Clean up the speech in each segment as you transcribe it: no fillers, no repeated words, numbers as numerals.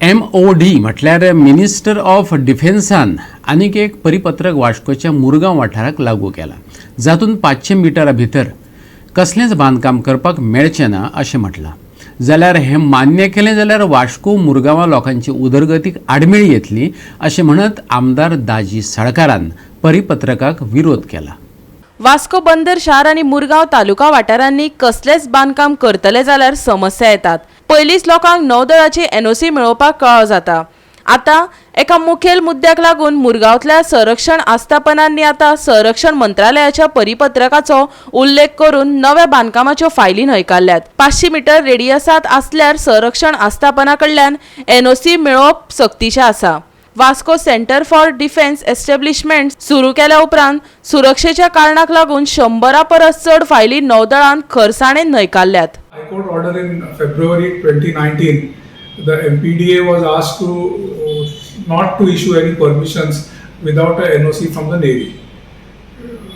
MoD म्हटल्यार minister of डिफेन्सान आनीक एक परिपत्रक वास्कोच्या मुरगांव वाठाराक लागू केला, जातूंत 500 मिटरा भितर कसलेंच बांदकाम करपाक मेळचें ना अशें म्हटलां. जाल्यार हें मान्य केलें जाल्यार वास्को मुरगांवा लोकांची उदरगतीक आडमेळी येतली अशें म्हणत आमदार दाजी साळकारान परिपत्रकाक विरोध केला. वास्को बंदर शार आनी मुरगांव तालुका वाठारांनी कसलेंच बांदकाम करतले जाल्यार समस्या येतात. पयलींच लोकांक नौदळाची एनओसी मेळोवपाक कळाव जाता. आतां एका मुखेल मुद्द्याक लागून मुरगांवतल्या संरक्षण आस्थापनांनी आतां संरक्षण मंत्रालयाच्या परिपत्रकाचो उल्लेख करून नव्या बांदकामाच्यो फायली न्हयकारल्यात. 500 मिटर रेडियसांत आसल्यार संरक्षण आस्थापना कडल्यान एनओसी मेळोवप सक्तीचें आसा. Vasco centre for defence establishment सुरू केल्या उपरांत सुरक्षेच्या कारणाक लागून 100 परस चड फायली नौदळान खरसाणेन न्हयकारल्यात. High Court order in February 2019, the MPDA was asked to not to issue any permissions without a NOC from the Navy.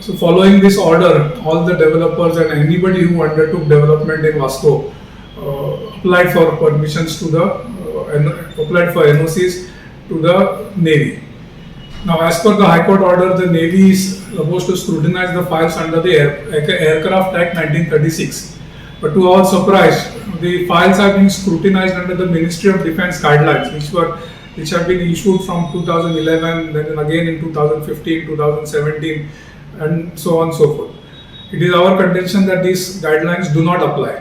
So following this order, all the developers and anybody who undertook development in Vasco applied for permissions to the applied for NOCs to the Navy. Now, as per the High Court order, the Navy is supposed to scrutinize the files under the Aircraft Act 1936. But to our surprise, the files are being scrutinized under the Ministry of Defense guidelines, which have been issued from 2011, then again in 2015, 2017, and so on and so forth. It is our contention that these guidelines do not apply.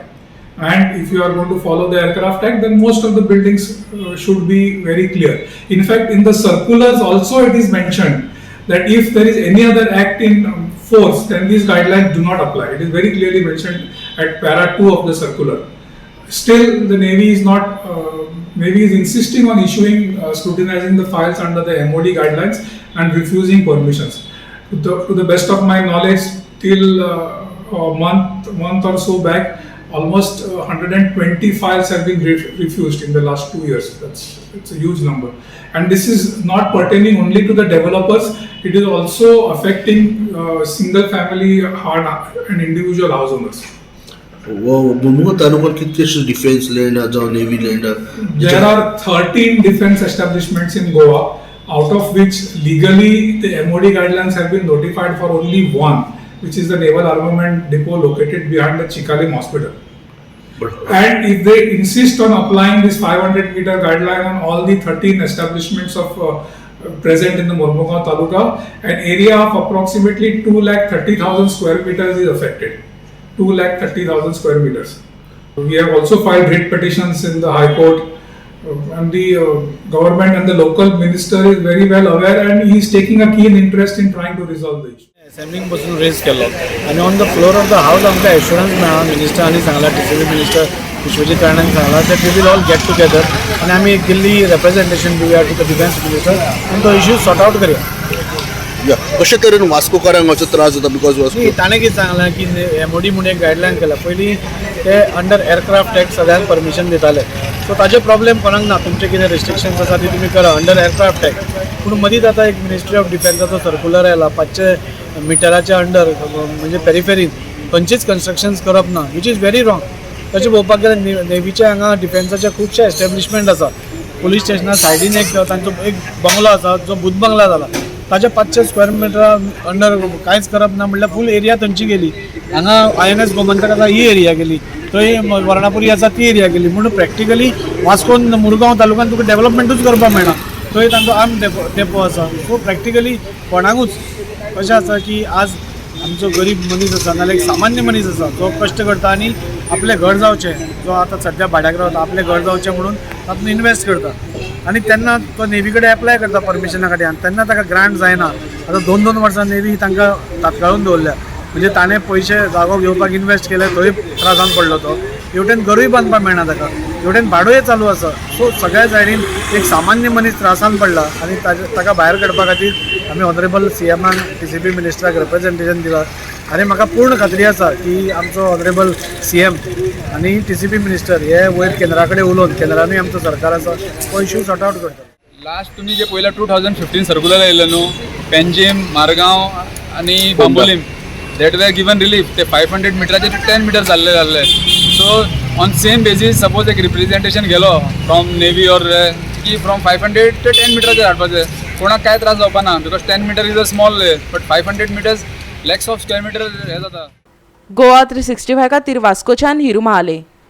And if you are going to follow the Aircraft Act, then most of the buildings should be very clear. In fact, in the circulars also it is mentioned that if there is any other act in force, then these guidelines do not apply. It is very clearly mentioned at para 2 of the circular. Still, the Navy is not, Navy is insisting on issuing, scrutinizing the files under the MOD guidelines and refusing permissions. To the best of my knowledge, till a month or so back, almost 120 files have been refused in the last 2 years. It's a huge number. And this is not pertaining only to the developers, it is also affecting single family hard and individual house owners. Mormugao तालुक्यात कितकेशे defence land जावं navy land? There are 13 defense establishments in Goa, out of which legally the MOD guidelines have been notified for only one, which is the Naval Armament Depot located behind the Chicalim Hospital. And if they insist on applying this 500 meter guideline on all the 13 establishments of present in the Mormugao Taluka, an area of approximately 2,30,000 square meters is affected. 2,30,000 square meters. We have also filed writ petitions in the High Court, and the government and the local minister is very well aware and he is taking a keen interest in trying to resolve the issue. असेंब्लीक बसून rays केलो आनी on the floor of the house आमकां assurance मेळ्ळा. मिनिस्टरांनी सांगलां, TCP minister Vishwajit राणान सांगलां that we will all get together आनी आमी एक दिल्ली रेप्रेझेंटेशन दिवया टू the defence minister आनी तो इश्यू सॉर्ट आउट करया. कशे तरेन वास्कोकारांक असो त्रास जाता because Vasco न्ही, ताणें कितें सांगलां की एमओडी म्हूण एक गायडलायन केला. पयलीं ते अंडर एअरक्राफ्ट एक्ट सगळ्यांक परमिशन दिताले, सो ताजे प्रॉब्लेम कोणाक ना. तुमचे कितें रिस्ट्रिक्शन्स आसा ती तुमी करा अंडर एअरक्राफ्ट एक्ट. पूण मदींच आतां एक मिनिस्ट्री ऑफ डिफेन्साचो सर्कुलर आयला, 500 मिटराच्या अंडर म्हणजे पेरिफेरीन खंयचीच कन्स्ट्रक्शन्स करप ना, which is very wrong. तशें पळोवपाक गेल्यार नेवीच्या हांगा डिफेन्साचे खुबशे एस्टेब्लिशमेंट आसा. पुलीस स्टेशना सायडीन एक तांचो एक बंगलो आसा जो भूत बंगला जाला. ताच्या 500 स्क्वेअर मिटरा अंडर कांयच करप ना म्हणल्यार फूल एरिया थंयची गेली. हांगा आयएनएस गोमंतक आसा, ही एरिया गेली. थंय वर्णापुरी आसा, ती एरिया गेली. म्हणून प्रॅक्टिकली वास्कोन मुरगांव तालुक्यान तुका डेव्हलपमेंटूच करपाक मेळना. थंय तांचो आर्म डेपो आसा. सो प्रॅक्टिकली कोणाकूच कशें आसा की आज आमचो गरीब मनीस आसा नाल्यार एक सामान्य मनीस आसा जो कश्ट करता आनी आपलें घर जावचें, जो आतां सद्या भाड्याक रावता, आपलें घर जावचें म्हणून तातूंत इनवेस्ट करता आनी तेन्ना तो नेवी कडेन एप्लाय करता परमिशना खातीर आनी तेन्ना ताका ग्रांट जायना. आतां दोन दोन वर्सां नेवी तांकां तात्काळून दवरल्या. म्हणजे ताणें पयशे जागो घेवपाक इनवेस्ट केले, थंय त्रासान पडलो तो. हेवटेन घरूय बांदपाक मेळना ताका, हेवटेन भाडोय चालू आसा. सो सगळ्या सायडीन एक सामान्य मनीस त्रासान पडला आनी ताका भायर काडपा खातीर आमी ऑनरेबल सीएमान, टीसीपी मिनिस्टराक रिप्रेझेंटेशन दिलां आनी म्हाका पूर्ण खात्री आसा की आमचो ऑनरेबल सीएम आनी टीसीपी मिनिस्टर हे वयर केंद्रा कडेन उलोवन, केंद्रानूय आमचो सरकार आसा, तो इश्यू सॉर्ट आउट करता. लास्ट तुम्ही जे पयला 2015 सर्क्युलर आयिल्लें न्हू, पेंजीम, मारगांव आनी Bambolim, that were given relief. ते 500 मिटराचे 10 मिटर जाल्ले जाल्ले. So on same basis, suppose एक रिप्रेझेंटेशन गेलो फ्रॉम नेवी ऑर की फ्रॉम 500 ते 10 मिटराचेर हाडपाक जाय. कोणाक कांय त्रास जावपा ना, because 10 meter is a small, but 500 meters, lakhs of square meter हें जाता. गोवा 365 खातीर वास्कोच्यान हिरू महाले.